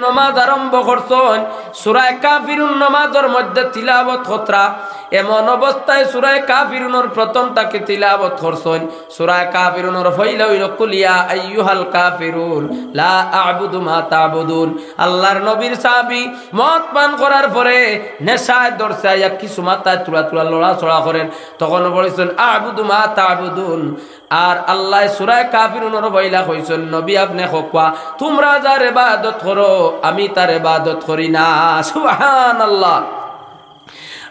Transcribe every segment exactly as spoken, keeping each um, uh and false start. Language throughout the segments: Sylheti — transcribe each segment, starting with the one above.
নমাজ আরম্ভ করছইন, সূরায়ে কাফিরুন নমাজর মধ্যে তিলাওয়াত করতরা। এমন অবস্থায় সূরায়ে কাফিরুনর প্রথম থাকি তিলাওয়াত করছইন। সূরায়ে কাফিরুনর পয়লা অইলো কুল ইয়া আইয়ুহাল কাফিরুন, লা আ'বুদু মা তা'বুদুন। আল্লাহর নবীর সাহাবী মদ পান করার পরে নেশায় ধরছে, আইয়া কিছু মাথায় তুলা তুলা লড়াচড়া করের, তখন পড়ছইন আ'বুদু মা তা'বুদুন। আর আল্লায় সূরায়ে কাফিরুনর পয়লা কইছইন, নবী আপনে কউক্কা, তুমরা যার ইবাদত করো, আমি তার ইবাদত করি না। সুবহানাল্লাহ।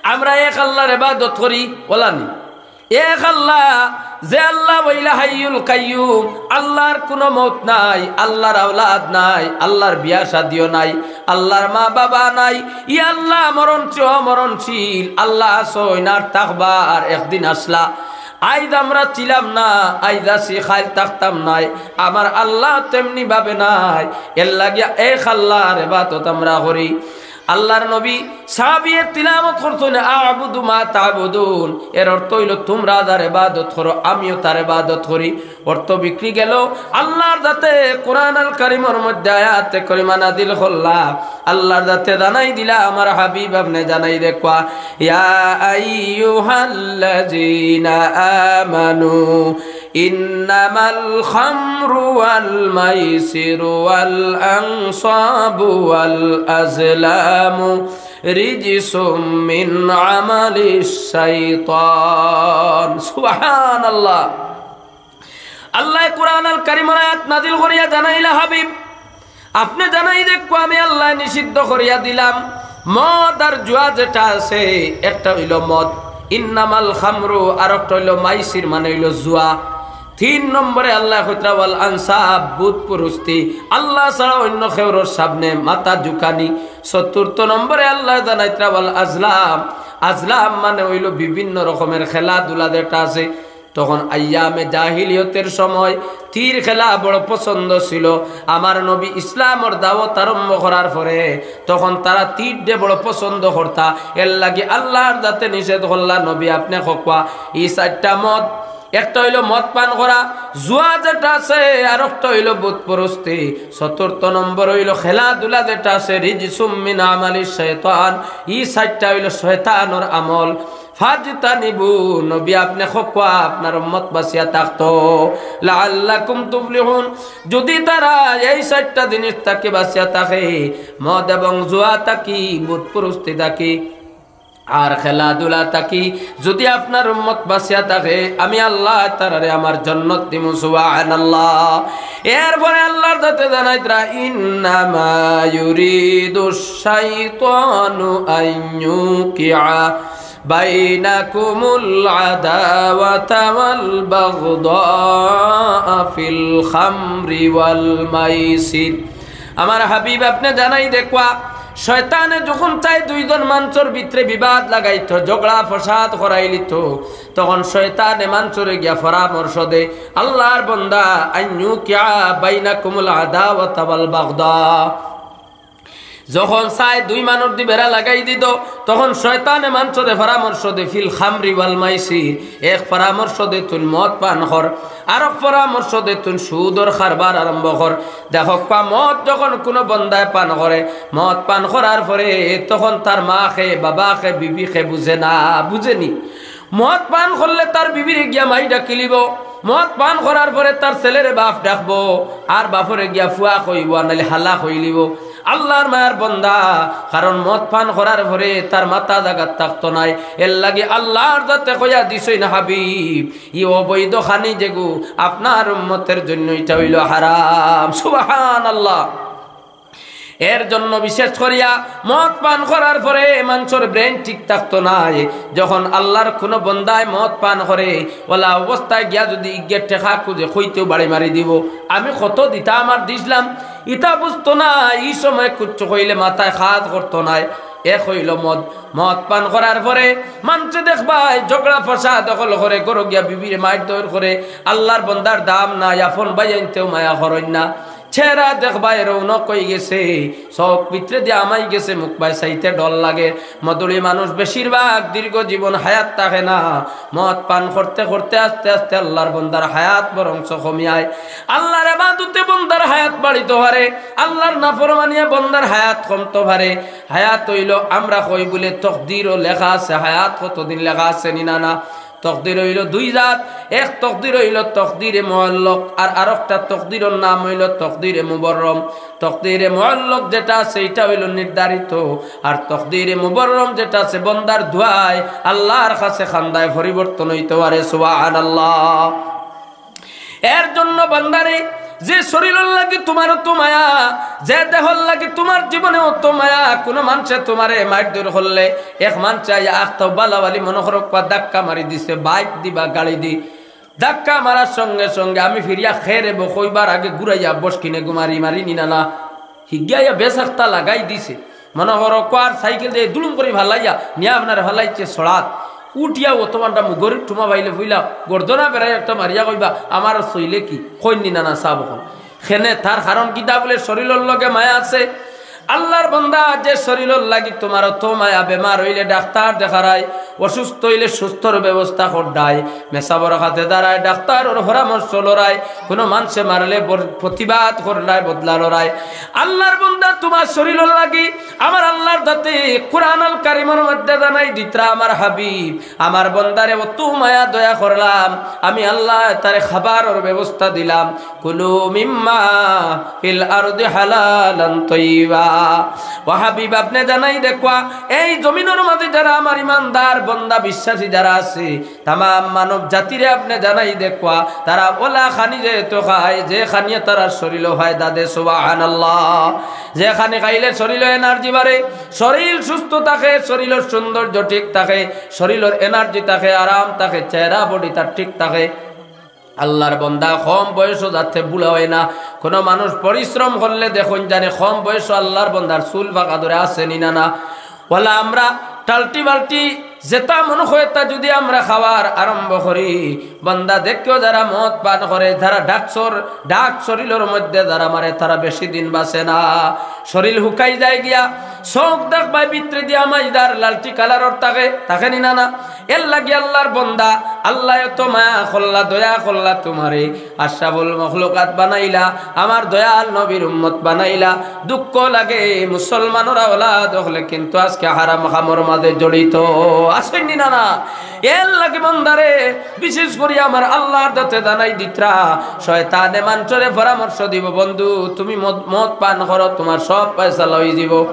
আমরা এক আল্লাহর ইবাদত করি, অলা নি? এক আল্লাহ, যে আল্লাহ অইলা হাইয়ুল কাইয়ুম, আল্লাহর কুনু মউত নাই, আল্লাহর আওলাদ নাই, আল্লাহর বিয়া শাদিও নাই, আল্লাহর মা বাবা নাই। ই আল্লাহ মরণশীল, অমরণশীল, আল্লাহ আছইন আর থাকবা, আর একদিন আছলা। আইজ আমরা ছিলাম না, আইজ আছি, কাইল থাকতাম নায়। আমার আল্লাহ তেমনি ভাবে নাই, এরলাগি এক আল্লাহর ইবাদত আমরা করি। আল্লাহর নবী সাহাবীয়ে তিলাওয়াত করছইন, "আ'বুদু মা তা'বুদুন।" এর অর্থ অইলো, তুমরা যার ইবাদত করো, আমিও তার ইবাদত করি। অর্থ বিক্রি গেল। আল্লাহর জাতে কোরআন আল কারীমর মধ্যে আয়াতে কারিমা নাজিল করলা। আল্লাহর জাতে জানাই দিলা, আমার হাবিব আপনে জানাই দেউক্কা, ইয়া আইয়ুহাল্লাযীনা আমানু ইন্নামাল খামরু ওয়াল মাইসিরু ওয়াল আনসাবু ওয়াল আজলামু রিজসুম মিন আমালিশ শাইতান। সুবহানাল্লাহ। আল্লায় কোরআন আল কারীমর আয়াত নাজিল করিয়া জানাইলা, হাবিব, আপনে জানাই দেউক্কা, আমি আল্লায় নিষিদ্ধ করিয়া দিলাম মদ আর জুয়া যেটা আছে, একটা অইলো মদ, ইন্নামাল খামরু, আর একটা অইলো মাইসির, মানে অইলো জুয়া। তিন নম্বরে আল্লায় কইতরা ওয়াল আনসাব, বুত পুরুস্তি, আল্লাহ ছাড়া অইন্য কেউরর সামনে মাথা ঝুকানি। চতুর্থ নম্বরে আল্লায় জানাইতরা ওয়াল আজলাম, আজলাম মানে অইলো বিভিন্ন রকমের খেলাধুলা যেটা আছে, তখন আইয়ামে জাহিলিয়তের সময় তীর খেলা বড় পছন্দ ছিল। আমার নবী ইসলামর দাওয়াত আরম্ভ করার পরে তখন তারা তীররে বড় পছন্দ করতা, এরলাগি আল্লাহর জাতে নিষেধ করলা। নবী আপনে কউক্কা, ই চাইরটা মদ, একটা অইলো মদ পান করা, জুয়া যেটা আছে, আর একটা অইলো বুত পরস্তি, চতুর্থ নম্বর অইলো খেলাধুলা যেটা আছে, রিজসুম মিন আমালিশ শাইতান, ই চাইরটা অইলো শয়তানর আমল। ফাজতানিবু, নবী আপনে কউক্কা আপনার উম্মত বাঁচিয়া থাকতো, লাআল্লাকুম তুফলিহুন, যুদি তারা এই চাইরটা জিনিস থাকি বাঁচিয়া থাকে, মদ এবং জুয়া থাকি, বুত পরস্তি থাকি, আর খেলাধুলা থাকি, যুদি আপনার উম্মত বাঁচিয়া থাকে, আমি আল্লায় তারারে আমার জন্নত দিমু। সুবহানাল্লাহ। এরপরে আল্লাহর জাতে জানাইতরা, ইন্নামা ইউরিদুশ শাইতানু আন ইউকিআ বাইনাকুমুল আদাওয়াতা ওয়াল বাগদাআ ফিল খামরি ওয়াল মাইসির। আমার হাবিব, আপনে জানাই দেউক্কা, শয়তানে যখন চায় দুইজন মানষর ভিতরে বিবাদ লাগাইতো, ঝগড়া ফসাদ করাইলিতো, তখন শয়তানে মানষরে গিয়া পরামর্শ দে, আল্লাহর বন্দা, আন ইউকিআ বাইনাকুমুল আদাওয়াতা ওয়াল বাগদা। যখন চায় দুই মানুষদি বেড়া লাগাই দিতো, তখন শয়তানে মানষরে পরামর্শ দে, ফিল খামরি ওয়াল মাইসির, এক পরামর্শ দে তুই মদ পান কর, আরক পরামর্শ দে তুই সুদর কারবার আরম্ভ কর। দেখউক্কা, মদ যখন কুনু বন্দায় পান করে, মদ পান করার পরে তখন তার মা কে, বাবা কে, বিবি কে বুঝে না, বুঝেনি? মদ পান করলে তার বিবিরে গিয়া মাই ডাকিলিবো, মদ পান করার পরে তার ছেলেরে বাপ ডাকবো, আর বাপরে গিয়া ফুয়া কইবো, আর নাইলে হালা কইলিবো। আল্লাহর মায়ার বন্দা, কারণ মদ পান করার পরে তার মাথা জাগাত থাকতো নায়, এরলাগি আল্লাহর জাতে কইয়া দিছইন, হাবিব, ই অবৈধ খানি যেগু আপনার উম্মতের জন্য ইটা অইলো হারাম। সুবহানাল্লাহ। এর জন্য বিশেষ করিয়া মদ পান করার পরে মানষর brain ঠিক থাকতো নায়। যখন আল্লাহর কুনু বন্দায় মদ পান করে, অলা অবস্থায় গিয়া যুদি ইগে টেকা খুজে, কইতেউ বাড়ি মারি দিবো, আমি কত দিতাম আর দিছলাম, ইতা বুঝতো না। ই সময় কুচ্ছু কইলে মাথায় কাজ করতো নায়। এক অইলো মদ, মদ পান করার পরে মানষে দেখবায় ঝগড়া ফসাদ অকল করে, ঘরো গিয়া বিবিরে মাইর ধইর করে, আল্লাহর বন্দার দাম নাই, আপন ভাইয়াইন্তেউ মায়া করইন না। চেহারা দেখবায় রৌনক অইগেছে, চউখ ভিতরেদি হামাই গেছে, মুখবায় চাইতে ডর লাগে। মদুড়ি মানুষ বেশিরভাগ দীর্ঘ জীবন হায়াত থাকে না। মদ পান করতে করতে আস্তে আস্তে আল্লার বন্দার হায়াত বরঞ্চ কমিয়ায়। আল্লার এবাদতে বন্দার হায়াত বাড়িতো পারে, আল্লার নাফরমানিয়ে বন্দার হায়াত কমতো পারে। হায়াত অইলো, আমরা কই বুলে তকদিরো লেখা আছে, হায়াত কতদিন লেখা আছে নি না না? তকদির অইলো দুই জাত, এক তকদির অইলো তকদিরে মুআল্লাক, আর আরোকটা তকদিরর নাম অইলো তকদিরে মুবররম। তকদিরে মুআল্লাক যেটা আছে, ইটা অইলো নির্ধারিত, আর তকদিরে মুবররম যেটা আছে, বন্দার দোয়ায় আল্লার কাছে কান্দায় পরিবর্তন অইতো পারে। সুবহানাল্লাহ। এর জন্য বন্দারে, যে শরীরর লাগি তুমার অত মায়া, যে দেহর লাগি তুমার জীবনে অত মায়া, কুনু মানষে তুমারে মাইর দৌড় করলে, এক মানষে আইয়া আখতাও বালাবালি মনো করো কুয়া ধাক্কা মারি দিছে, বাইক দি বা গাড়ি দি, ধাক্কা মারার সঙ্গে সঙ্গে আমি ফিরিয়া খেরে বো কইবার আগে ঘুরাইয়া বস কিনে গুমারি মারি নি না না। হিগিয়া ইয়া বেশ একটা লাগাই দিছে। মনো করো কুয়ার সাইকেল দিয়া দুলুম করি ফালাইয়া নিয়া আপনারে ফালাইছে সড়াত। উঠিয়া অত বান্ডা মুগরির ঠুমা পাইলে ফইলা গর্দনা বেড়াই একটা মারিয়া কইবা, "আমার সইলে কি?" কইন নি না না সাব অকল। কেনে তার কারণ কিতা বুলে শরীরর লগে মায়া আছে। আল্লার বন্দা, যে শরীরর লাগি তুমার অত মায়া, বেমার অইলে ডাক্তার দেখারায়, অসুস্থ অইলে সুস্থর ব্যবস্থা কররায়, মেসাবর কাছে দাঁড়ায়, ডাক্তারর পরামর্শ লড়ায়, কুনু মানষে মারলে বর-, প্রতিবাদ কররায়, বদলা লড়ায়। আল্লার বন্দা, তুমার শরীরর লাগি আমার আল্লার দাতে কুরআনুল কারীমর মধ্যে জানাই দিতরা, আমার হাবিব, আমার বন্দারে অত মায়া দয়া করলাম, আমি আল্লায় তারে খাবারর ব্যবস্থা দিলাম। কুলু মিম্মা ফিল আরদি হালালান তাইয়িবা। ও হাবিব, আপনে জানাই দেখুয়া, এই জমিনর মাঝে যারা আমার ইমানদার বন্দা বিশ্বাসী যারা আছে, তামাম মানব জাতিরে আপনে জানাই দেখুয়া, তারা ওলা খানি যেহেতু খায়, যে খানিয়ে তারার শরীরো ফায়দা দে, সুবহানাল্লাহ। যে খানি খাইলে শরীরো এনার্জি বাড়ে, শরীর সুস্থ থাকে, শরীরর সৌন্দর্য ঠিক থাকে, শরীরর এনার্জি থাকে, আরাম থাকে, চেহারা বডি তার ঠিক থাকে। আল্লার বন্দা কম বয়সো যাতে বুড়া অয় না। কুনু মানুষ পরিশ্রম করলে দেখইন জানে কম বয়সো আল্লার বন্দার চুল পাকা ধরে আছে নি না না। ওলা আমরা টাল্টি বাল্টি যেটা মনে হয় তা যদি আমরা খাওয়ার আরম্ভ করি, বন্দা দেখো যারা মদ পান করে, যারা ডাকসর, ডাক শরীরর মধ্যে যারা মারে, তারা বেশি দিন বাঁচে না, শরীর হুকাই যায় গিয়া। চউখ দেখবায় ভিতরে দিয়া মাইদার লালটি কালারর থাকে, থাকে নি না না? এর লাগি আল্লার বন্দা, আল্লায় অত মায়া করলা, দয়া করলা তুমারে, আশরাফুল মখলুকাত বানাইলা, আমার দয়াল নবীর উম্মত বানাইলা। দুঃখ লাগে, মুসলমানর আওলাদ অকলে কিন্তু আজকে হারাম কামর মাঝে জড়িত। আছইন নি না না? এর লাগি বন্দারে, বিশেষ করি আমার আল্লার দাতে জানাই দিতরা, শয়তানে মানষরে পরামর্শ দিবো, "বন্ধু, তুমি মদ, মদ পান করো, তুমার সব পয়সা লই যিবো।"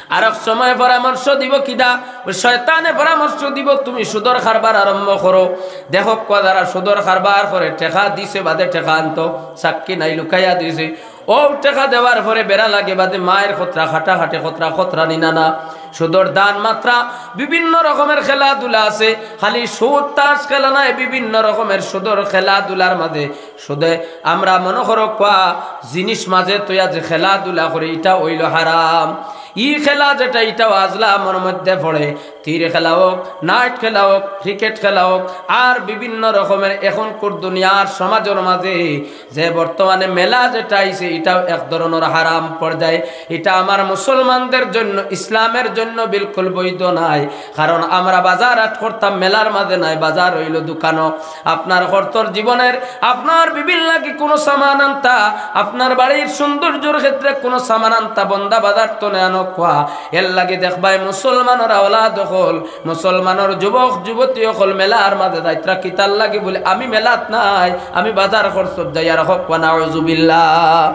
আরক সময় পরামর্শ দিবো কিতা? ওই শয়তানে পরামর্শ দিবো, "তুমি সুদর কারবার আরম্ভ করো।" দেখো কুয়া যারা সুদর কারবার করে, টেকা দিছে বাদে টেকা আনতো, সাক্ষী নাই, লুকাইয়া দিছে। ও টেকা দেওয়ার পরে বেড়া লাগে বাদে মায়ের খতরা, খাটা খাটে খতরা, খতরা নি না না। সুদর দান মাত্রা, বিভিন্ন রকমের খেলাধুলা আছে। খালি সুদ তাস খেলা নায়, বিভিন্ন রকমের সুদর খেলাধুলার মাঝে সুদে আমরা মনে করো কুয়া জিনিস মাঝে তৈয়া যে খেলাধুলা করে, ইটা অইলো হারাম। ই খেলা যেটা, ইটাও আজলামর মধ্যে পড়ে। তীর খেলা হোক, নাইট খেলা হোক, ক্রিকেট খেলা হোক, আর বিভিন্ন রকমের এখনকুর দুনিয়ার সমাজর মাঝে যে বর্তমানে মেলা যেটা আইছে, ইটাও এক ধরনর হারাম পর্যায়ে। ইটা আমার মুসলমানদের জন্য, ইসলামের জন্য বিলকুল বৈধ নায়। কারণ আমরা বাজার হাট করতাম মেলার মাঝে নায়, বাজার অইলো দোকানো। আপনার খরচর জীবনের, আপনার বিবির লাগি কুনু সামান আনতা, আপনার বাড়ির সৌন্দর্যর ক্ষেত্রে কুনু সামান আনতা, বন্দা বাজার তনে আনো কুয়া। এর লাগি দেখবায় মুসলমানর আওলাদ অকল, মুসলমানর যুবক যুবতী অকল মেলার মাঝে যাইতরা কিতার লাগি বুলে, "আমি মেলাত নাই, আমি বাজার খরচত যাই।" আর হক ওয়া নাউজুবিল্লাহ।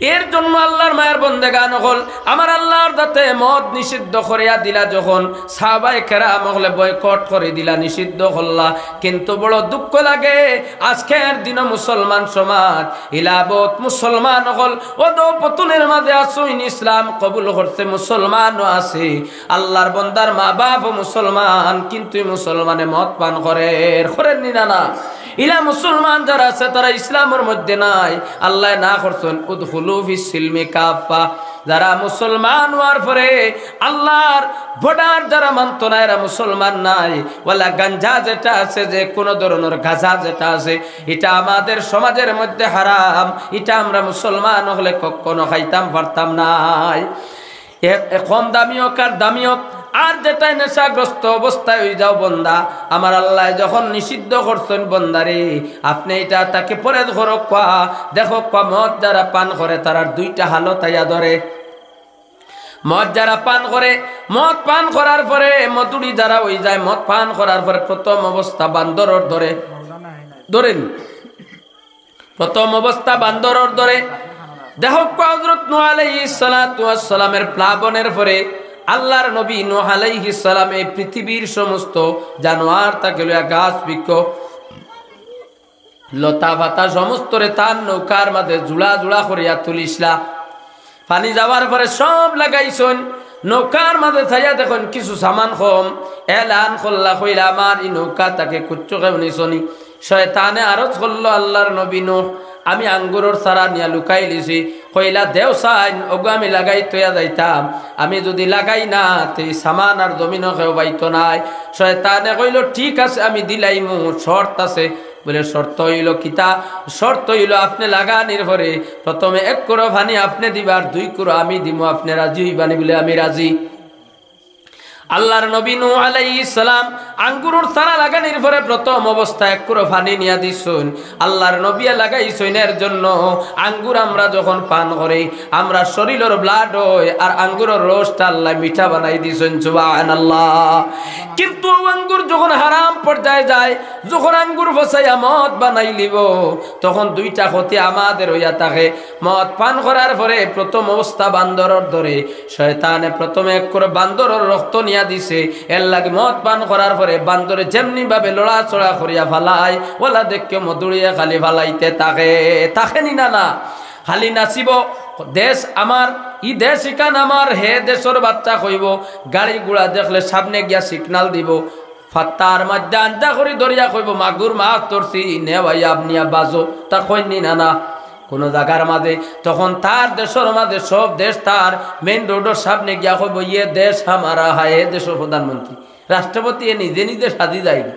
এর জন্য আল্লার মায়ার বন্দেগান অকল, আমার আল্লার দাতে মদ নিষিদ্ধ করিয়া দিলা যখন, সাহাবায়ে কেরাম অকলে বয়কট করি দিলা, নিষিদ্ধ করলা। কিন্তু বড় দুঃখ লাগে, আজকের দিনও মুসলমান সমাজ ইলা বউত মুসলমান অকল অধঃপতনর মাঝে আছইন। ইসলাম কবুল করছে, মুসলমানও আছে, আল্লার বন্দার মা বাপও মুসলমান, কিন্তু ই মুসলমানে মদ পান করের, করের নি না না? ইলা মুসলমান যারা আছে, তারা ইসলামর মধ্যে নাই। আল্লায় না করছইন, "উদখুলু ফিস সিলমি কাফফা।" যারা মুসলমান অওয়ার পরে আল্লাহর বর্ডার যারা মানতো না, এরা মুসলমান নায়। ওয়ালা গাঞ্জা যেটা আছে, যে কোনো ধরনর গাঁজা যেটা আছে, ইটা আমাদের সমাজর মধ্যে হারাম। ইটা আমরা মুসলমান অকলে কখনো খাইতাম পারতাম নায়। এ, এ কম দামি অউক আর দামি অউক, আর যেটায় নেশাগ্রস্ত অবস্থায় অইযাও বন্দা, আমার আল্লায় যখন নিষিদ্ধ করছইন বন্দারে, আপনে ইটা থাকি পরেজ করউক্কা। দেখউক্কা, মদ যারা পান করে তারার দুইটা হালত আইয়া ধরে। মদ যারা পান করে, মদ পান করার পরে মদুড়ি যারা অইযায়, মদ পান করার পরে প্রথম অবস্থা বান্দরর ধরে, ধরেনি? প্রথম অবস্থা বান্দরর ধরে। দেখউক্কা, হযরত নূহ আলাইহিস সালাতু ওয়াস সালামের প্লাবনের পরে আল্লাহর নবী নূহ আলাইহিস সালাম এই পৃথিবীর সমস্ত জানোয়ার থাকি লইয়া গাছ বৃক্ষ লতা পাতা সমস্তরে তান নৌকার মাঝে জুড়া জুড়া করিয়া তুলিছলা। পানি যাওয়ার পরে সব লাগাইছইন, নৌকার মাঝে চাইয়া দেখইন কিছু সামান কম। এলান করলা, কইলা, "আমার ই নৌকা থাকি কুচ্ছু কেউ নিছোনি?" শয়তানে আরজ করলো, "আল্লাহর নবী নূহ, আমি আঙ্গুরর চারা নিয়া লুকাইলিছি।" কইলা, "দেও চাইন, ওগু আমি লাগাই থইয়া যাইতাম, আমি যুদি লাগাই না, তে ই সামান আর জমিনো কেউ পাইতো নায়।" শয়তানে কইলো, "ঠিক আছে, আমি দিলাইমু, শর্ত আছে।" বলে, "শর্ত অইলো কিতা?" "শর্ত অইলো, আপনে লাগানির পরে প্রথমে এক কুড়ো পানি আপনে দিবা, আর দুই কুড়ো আমি দিমু, আপনে রাজি অইবানি?" বলে, "আমি রাজি।" আল্লাহর নবী নূহ আলাইহিস সালাম আঙ্গুরর চারা লাগানির পরে প্রথম অবস্থায় এক কুড়ো পানি নিয়া দিছইন। আল্লাহর নবীয়ে লাগাইছইন এর জন্য। আঙ্গুর আমরা যখন পান করি, আমরার শরীলর blood অয়, আর আঙ্গুরর রসটা আল্লায় মিঠা বানাই দিছইন। সুবহানাল্লাহ। কিন্তু অউ আঙ্গুর যখন হারাম পর্যায়ে যায়, যখন আঙ্গুর পচাইয়া মদ বানাইলিবো, তখন দুইটা ক্ষতি আমাদের অইয়া থাকে। মদ পান করার পরে প্রথম অবস্থা বান্দরর ধরে, শয়তানে প্রথমে এক কুড়ো বান্দরর রক্ত নিয়া দিছে। এরলাগি মদ পান করার পরে বান্দরে যেমনি ভাবে লড়াচড়া করিয়া ফালায়, ওলা দেখিও মদুড়িয়ে খালি ফালাইতে থাকে, থাকেনি না? না, খালি নাচিবো, "দেশ আমার, ই দেশ ইখান আমার", হে দেশর বাচ্চা কইবো, গাড়ি ঘোড়া দেখলে সামনে গিয়া signal দিবো, ফাত্তার মাঝে আঞ্জা করি ধরিয়া কইবো, "মাগুর মাছ ধরছি, নেও আইয়া আপনিয়া বাজো", তা কইননি না? না, কুনু জাগার মাঝে, তখন তার দেশর মাঝে সব দেশ তার main roadর সামনে গিয়া কইবো, "ইয়ে দেশ হামারা হ্যায়", হে দেশর প্রধানমন্ত্রী, রাষ্ট্রপতি এ নিজে নিজে সাজি যাইবো।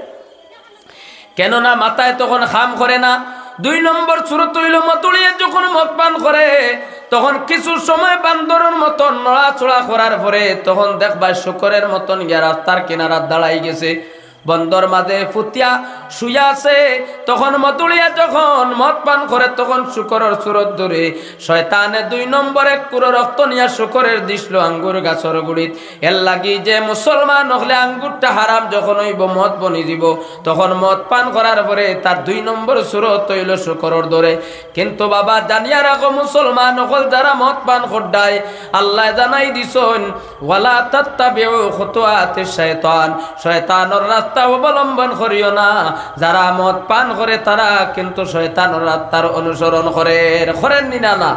কেননা মাথায় তখন কাম করে না। দুই নম্বর সুরত অইলো, মদুড়িয়ে যখন মদ পান করে, তখন কিছু সময় বান্দরর মতন নড়াচড়া করার পরে তখন দেখবায় শুকরের মতন গিয়া রাস্তার কিনারাত দাঁড়াই গেছে। বন্দর মাঝে ফুতিয়া শুইয়া আছে। তখন মদুড়িয়ে যখন মদ পান করে, তখন শুকরর সুরত ধরে শয়তানে দুই নম্বর এক কুড়ো রক্ত নিয়া শুকরের দিছলো আঙ্গুর গাছর গুড়িত। এরলাগি যে মুসলমান অকলে আঙ্গুরটা হারাম যখন অইবো, মদ বনি যিবো, তখন মদ পান করার পরে তার দুই নম্বর সুরত অইলো শুকরর ধরে। কিন্তু বাবা, জানিয়া রাখো, মুসলমান অকল যারা মদ পান কররায়, আল্লায় জানাই দিছইন, "ওয়ালা তাত্তাবিউ খুতুওয়াতিশ শাইতান", শয়তানর রাস্তা অবলম্বন করিও না। যারা মদ পান করে, তারা কিন্তু শয়তানর রাস্তার অনুসরণ করের, করেননি না? না,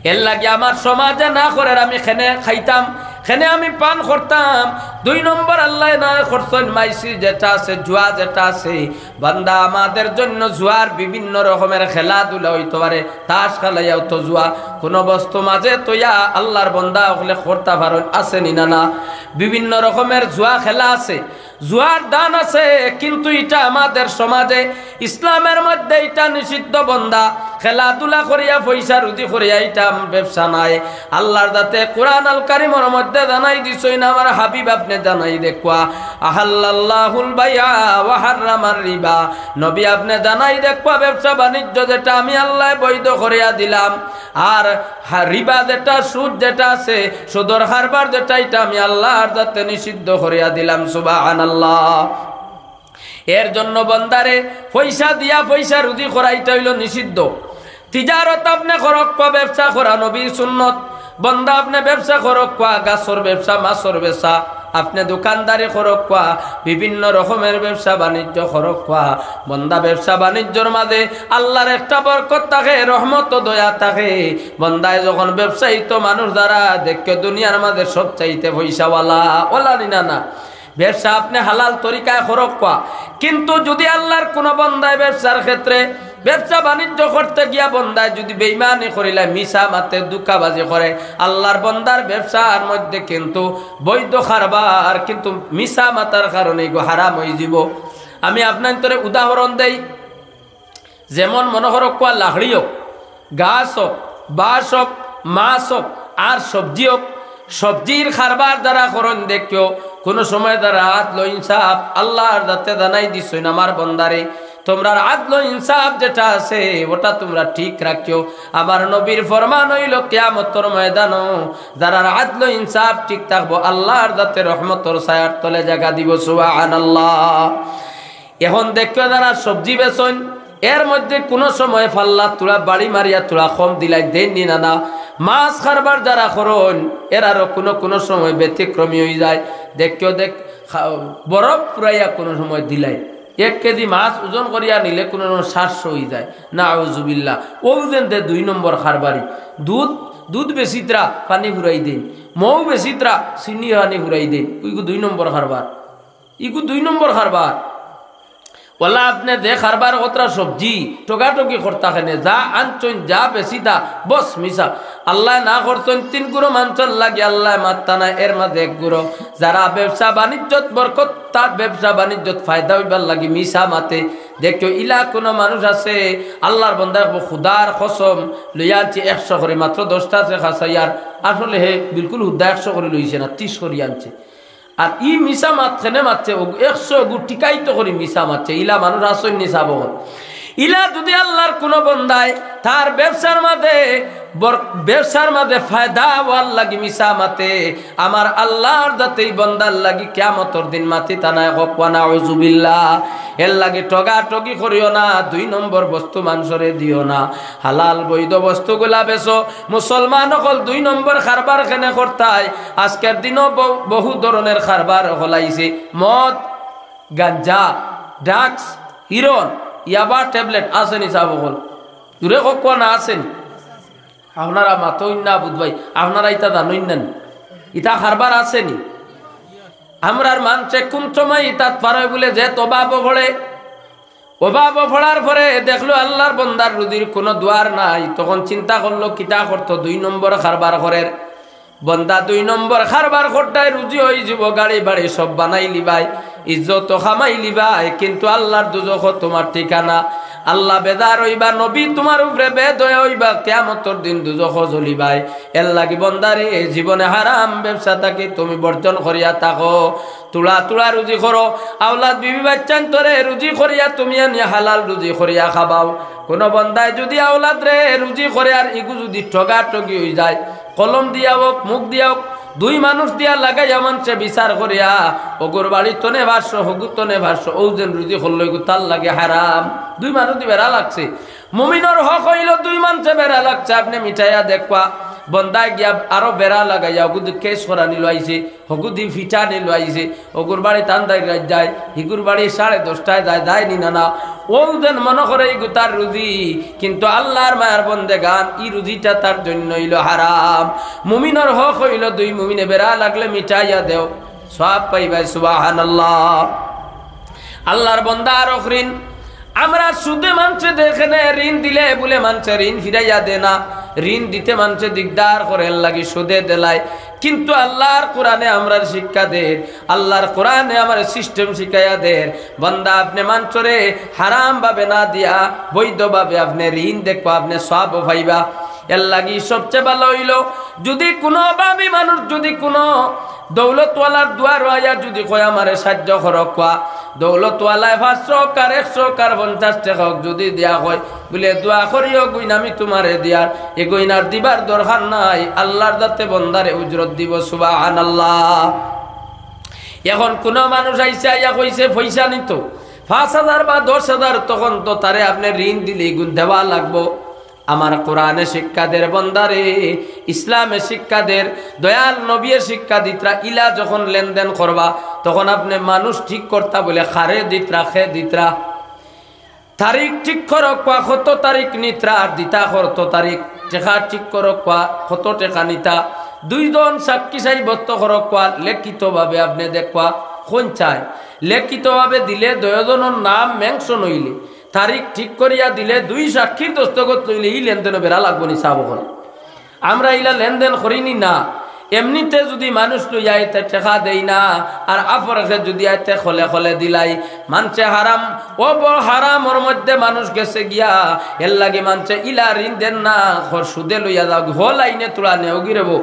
এরলাগি আমার সমাজে না করের, আমি কেনে খাইতাম, কেনে আমি পান করতাম। দুই নম্বর আল্লায় না করছইন, মাইসির যেটা আছে, জুয়া যেটা আছে, বান্দা, আমাদের জন্য জুয়ার বিভিন্ন রকমের খেলাধুলা অইতো পারে, তাস খেলাইয়াও তো জুয়া, কুনু বস্তু মাঝে থইয়া আল্লাহর বান্দা অকলে করতা পারইন, আছেনি না? না, বিভিন্ন রকমের জুয়া খেলা আছে, জুয়ার দান আছে, কিন্তু ইটা আমাদের সমাজে ইসলামর মধ্যে ইটা নিষিদ্ধ বন্দা। খেলাধুলা করিয়া পয়সা রুজি করিয়া ইটা ব্যবসা নায়। আল্লাহর জাতে কুরআন আল কারীমর মধ্যে জানাই দিছইন, আমার হাবিব আপনে জানাই দেখউক্কা, "আহাল্লাল্লাহুল বাইআ ওয়া হাররামার রিবা।" নবী আপনে জানাই দেখউক্কা, ব্যবসা বাণিজ্য যেটা আমি আল্লায় বৈধ করিয়া দিলাম, আর হা-, রিবা যেটা, সুদ যেটা আছে, সুদর কারবার যেটা, ইটা আমি আল্লাহর জাতে নিষিদ্ধ করিয়া দিলাম। সুবহানাল্লাহ। এর জন্য বন্দারে পয়সা দিয়া পয়সা রুজি করা, ইটা অইলো নিষিদ্ধ। তিজারত আপনে করউক্কা, ব্যবসা করা নবীর সুন্নত। বন্দা আপনে ব্যবসা করউক্কা, গাছর ব্যবসা, মাছর ব্যবসা, আপনে দোকানদারি করউক্কা, বিভিন্ন রকমের ব্যবসা বাণিজ্য করউক্কা। বন্দা ব্যবসা বাণিজ্যর মাঝে আল্লাহর একটা বরকত থাকে, রহমত ও দয়া থাকে। বন্দায় যখন ব্যবসায়ী তো মানুষ যারা দেখে দুনিয়ার মাঝে সব চাইতে পয়সাওয়ালা, ওলা নি না? না, ব্যবসা আপনে হালাল তরিকায় করউক্কা, কিন্তু যুদি আল্লার কুনু বন্দায় ব্যবসার ক্ষেত্রে ব্যবসা বাণিজ্য করতে গিয়া বন্দায় যুদি বেইমানি করিলায়, মিছা মাতে, ধুকাবাজি করে, আল্লার বন্দার ব্যবসার মধ্যে কিন্তু বৈধ কারবার, কিন্তু মিছা মাতার কারণে ইগু হারাম অইযিবো। আমি আপনাইন্তরে উদাহরণ দেই, যেমন মনো করউক্কা লাকড়ি অউক, গাছ অউক, বাঁশ অউক, মাছ অউক, আর সবজি অউক, সবজির কারবার যারা করইন দেখিও, কুনু সময় যারা আদল ইনসাফ আল্লার যাতে জানাই দিছইন, আমার বন্দারে, তুমরার আদল ইনসাফ যেটা আছে, ওটা তুমরা ঠিক রাখিও। আমার নবীর ফরমান অইলো, কিয়ামতর ময়দানো যারার আদল ইনসাফ ঠিক থাকবো, আল্লার যাতে রহমতর ছায়ার তলে জাগা দিবো। সুবহানাল্লাহ। এখন দেখিও যারা সবজি বেচইন, এর মধ্যে কুনু সময় ফাল্লা থুড়া বাড়ি মারিয়া থুড়া কম দিলাইন, দেইন নি না না? মাছ কারবার যারা করইন, এরারও কুনু কুনু সময় ব্যতিক্রমী অইযায়। দেখিও দেখ, খা-, বরফ ফুরাইয়া কুনু সময় দিলাইন, এক কেজি মাছ ওজন করিয়া নিলে কুনু সময় সাতশো অইযায়। নাউজুবিল্লাহ। অউ যেন দে দুই নম্বর কারবারি, দুধ, দুধ বেচিত্রা পানি ফুরাই দেইন, মৌ বেচিত্রা চিনি পানি ফুরাই দেইন, ইগু দুই নম্বর কারবার। ইগু দুই নম্বর কারবার। ওলা আপনে যে কারবার কররা সবজি, ঠগাঠগি করতা কেনে, যা আনছইন, যা বেচিতা, বস মিছা। আল্লায় না করছইন, তিন গুরু মানষর লাগি আল্লায় মাততা নায়, এর মাঝে এক গুরু। যারা ব্যবসা বাণিজ্যত বরকত, তার ব্যবসা বাণিজ্যত ফায়দা অইবার লাগি মিছা মাতে। দেখিও, ইলা কুনু মানুষ আছে, আল্লার বন্দা, খুদার কসম, লইয়া আনছি একশো করি, মাত্র দশটা আছে খাসাইয়ার, আসলে হে বিলকুল হুদ্দা একশো করি লইছে না, তিশ করি আনছে। আর ই মিছা মাত কেনে মাতছে, অগু-, একশো অগু টিকাইতো করি মিছা মাতছে। ইলা মানুষ আছইন নি সাব অকল? ইলা যুদি আল্লার কুনু বন্দায় তার ব্যবসার মাঝে বর-, ব্যবসার মাঝে ফায়দা অওয়ার লাগি মিছা মাতে, আমার আল্লার যাতে ই বন্দার লাগি কিয়ামতর দিন মাতিতা নায়, কউক্কা নাউজুবিল্লাহ। এর লাগি ঠগাঠগি করিও না, দুই নম্বর বস্তু মানষরে দিও না, হালাল বৈধ বস্তুগুলা বেচো। মুসলমান অকল দুই নম্বর কারবার কেনে করতায়। আজকের দিনও বহু, বহু ধরনের কারবার অকল আইছে। মদ, গাঞ্জা, drugs, heroin, ইয়াবা, tablet আছে নি সাব অকল? জুরে কউক্কা না আছে নি? আপনারা মাতইন না বুধ ভাই, আপনারা ইতা জানইন না নি? ইতা কারবার আছে নি? আমরার মানষে কুন সময় ইতাত পারয় বুলে যে অভাবো পড়ে, অভাবো পড়ার পরে দেখলো আল্লার বন্দার রুজির কুনু দুয়ার নাই, তখন চিন্তা করলো কিতা করতো, দুই নম্বর কারবার করের। বন্দা দুই নম্বর কারবার করতায়, রুজি অইযিবো, গাড়ি বাড়ি সব বানাইলিবায়, ইজ্জত কামাইলিবায়, কিন্তু আল্লার দুজখ তুমার ঠিকানা। আল্লা বেজার অইবা, নবী তুমার উপরে বেদয়া অইবা, কিয়ামতর দিন দুজখো জ্বলিবায়। এর লাগি বন্দারে, জীবনে হারাম ব্যবসা থাকি তুমি বর্জন করিয়া থাকো। থুড়া থুড়া রুজি করো, আওলাদ বিবি বাইচ্চাইন্তরে রুজি করিয়া তুমি আনিয়া হালাল রুজি করিয়া খাবাও। কুনু বন্দায় যুদি আওলাদরে রুজি করে আর ইগু যুদি ঠগাঠগি অইযায়, কলম দিয়া অউক, মুখ দিয়া অউক, দুই মানুষ দিয়া লাগাইয়া মানষে বিচার করিয়া, অগুর বাড়ি তনে পাঁচশো, হগু তনে পাঁচশো, অউ যেন রুজি করলো, ইগু তার লাগি হারাম। দুই মানুষ দি বেড়া লাগছে, মুমিনর হক অইলো দুই মানষে বেড়া লাগছে, আপনে মিটাইয়া দেখবা। বন্দায় গিয়া আরো বেড়া লাগাইয়া, অগু দি কেস করানি লইছে, হগু দি ফিটানি লইছে, অগুর বাড়ি তান্দাই রাইত যায়, হিগুর বাড়ি সাড়ে দশটায় যায়, যায় নি না না? অউ যেন মনো করে ইগু তার রুজি, কিন্তু আল্লার মায়ার বন্দেগান, ই রুজিটা তার জন্য অইলো হারাম। মুমিনর হক অইলো দুই মুমিনে বেড়া লাগলে মিটাইয়া দেও, সওয়াব পাইবায়। সুবহানাল্লাহ। আল্লার বন্দা আরক ঋণ, আমরা সুদে মানষে দেখে নে, ঋণ দিলে বুলে মানষে ঋণ ফিরাইয়া দে না, ঋণ দিতে মানষে দিগদার করে, এর লাগি সুদে দেলায়। কিন্তু আল্লার কোরআনে আমরার শিক্ষা দের, আল্লার কোরআনে আমার system শিখাইয়া দের, বন্দা আপনে মানষরে হারাম ভাবে না দিয়া বৈধ ভাবে আপনে ঋণ দেখবা, আপনে সওয়াব পাইবা। এর লাগি সবচে ভালা অইলো, যুদি কুনু অভাবি মানুষ যুদি কুনু দৌলতওয়ালার দুয়ারো আইয়া যুদি কয়, "আমারে সাইয্য করউক্কা", দৌলতওয়ালায় পাঁচশো কার, একশো কার, পঞ্চাশ টেকা অউক যুদি দিয়া কয়, বুলে, "দোয়া করিও, গুইন আমি তুমারে দিয়ার, এ গুইন আর দিবার দরকার নাই, আল্লার যাতে বন্দারে উজরত দিবো।" সুবহানাল্লাহ। এখন কুনু মানুষ আইছে, আইয়া কইছে পয়সা নিতো পাঁচ হাজার বা দশ হাজার, তখন তো তারে আপনে ঋণ দিলে ইগুন দেওয়া লাগবো। আমার কোরআনে শিক্ষা দের বন্দারে, ইসলামে শিক্ষা দের, দয়াল নবীয়ে শিক্ষা দিতরা, ইলা যখন লেনদেন করবা, তখন আপনে মানুষ ঠিক করতা বুলে কারে দিতরা, কে দিতরা। তারিখ ঠিক করউক্কা, কত তারিখ নিতরা আর দিতা কত তারিখ, টেকা ঠিক করউক্কা, কত টেকা নিতা। দুইজন সাক্ষী সাব্যস্ত করউক্কা, লিখিত ভাবে আপনে দেখবা। কইন চায়, লিখিতভাবে দিলে দুইওজনর নাম মেনশন অইলে, তারিখ ঠিক করিয়া দিলে, দুই সাক্ষীর দস্তখত লইলে ই লেনদেনো বেড়া লাগবো নি সাব অকল? আমরা ইলা লেনদেন করি নি না। এমনিতে যুদি মানুষ লইয়া আইতে টেকা দেই না, আর আপরকে যুদি আইতে খলে খলে দিলাই, মানষে হারাম, অউ বড় হারামর মধ্যে মানুষ গেছে গিয়া, এরলাগি মানষে ইলা ঋণ দেইন না, খর সুদে লইয়া যাও, হ লাইনে থুড়া নেওগি রেবো,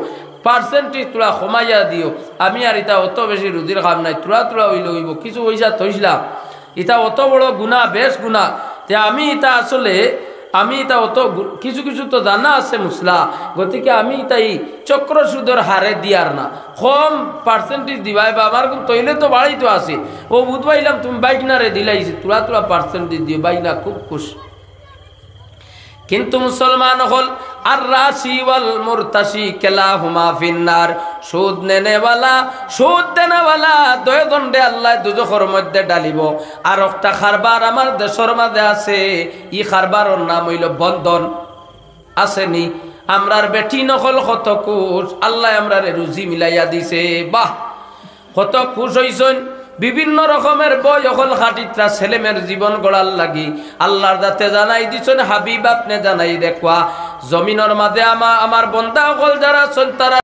পার্সেন্টেজ থুড়া কমাইয়া দিও, আমি আর ইতা অত বেশি রুজির কাম নাই, থুড়া থুড়া অইলে অইবো, কিছু পয়সা থইছলাম, ইতা অত বড় গুনা, বেশ গুনা। তে আমি ইতা আসলে, আমি ইতা অত গু-, কিছু কিছু তো জানা আছে মসলা, গতিকে আমি ইতা ই চক্রসুদর হারে দিয়ার না, কম পার্সেন্টেজ দিবায় বা আমার গুন তইলে তো বাড়াইতো আছে। অউ বুধবাইলাম তুমি বাইগনারে দিলাইছি, থুড়া থুড়া পার্সেন্টেজ দিও, বাইগনা খুব খুশি। কিন্তু মুসলমান অকল, আর রাশি ওয়াল মুরতাশি কেলাহুমা ফিন্নার, সুদ নেনেওয়ালা, সুদ দেনেওয়ালা, দুইওজনরে আল্লায় দুজখর মধ্যে ডালিবো। আর একটা কারবার আমার দেশর মাঝে আছে, ই কারবারর নাম অইলো বন্ধন। আছে নি? আমরার বেটিন অকল কত খুশ, আল্লায় আমরারে রুজি মিলাইয়া দিছে। বাহ, কত খুশ অইছইন। বিভিন্ন রকমের বই অকল খাটিত্রা ছেলেমেয়ের জীবন গড়ার লাগি। আল্লার জাতে জানাই দিছইন, হাবিব আপনে জানাই দেখবা, জমিনর মাঝে আমা-, আমার বন্দা অকল যারা আছইন, তারা